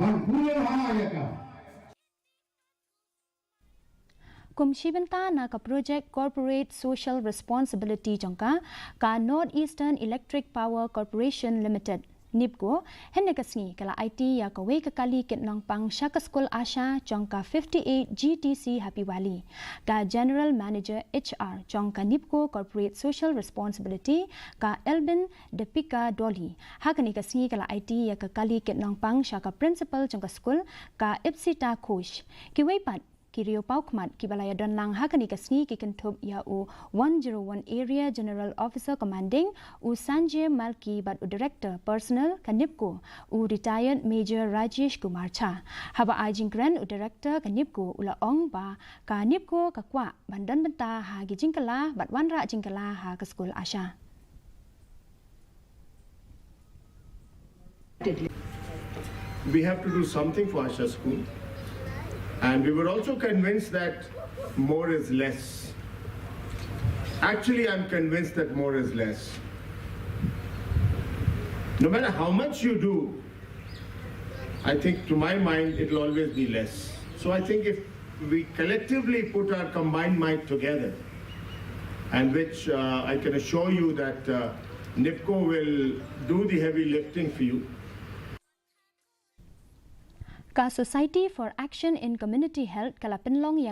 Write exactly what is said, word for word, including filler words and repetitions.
Kum shi bynta na ka project Corporate Social Responsibility jong ka, ka North Eastern Electric Power Corporation Limited, NEEPCO, hynne ka sngi ka la aiti ïa kawei ka kali kit nongpang sha ka skul ASHA jong ka fifty-eight G T C Happy Valley. Ka General Manager H R jong ka NEEPCO Corporate Social Responsibility, ka Elbin Depika Dolly, ha kane ka sngi ka la aiti ïa ka kali kit nongpang sha ka Principal jong ka skul, ka Ipsita Khush. Kiwei pat ki riewpawkhmat kiba la ïadon lang ha kane ka sngi ki kynthup ïa u one zero one Area General Officer Commanding, u Sanjay Malki, bad u Director Personnel ka NEEPCO, u Retired Major Rajesh Kumar Jha. Haba ai jingkren, u Director ka NEEPCO u la ong ba ka NEEPCO ka kwah ban don bynta ha ki jingkylla bad wanrah jingkylla ha ka skul ASHA. We have to do something for ASHA school. And we were also convinced that more is less. Actually, I'm convinced that more is less. No matter how much you do, I think to my mind, it'll always be less. So I think if we collectively put our combined might together, and which uh, I can assure you that uh, NEEPCO will do the heavy lifting for you. Ka Society for Action in Community Health ka la pynlong ïa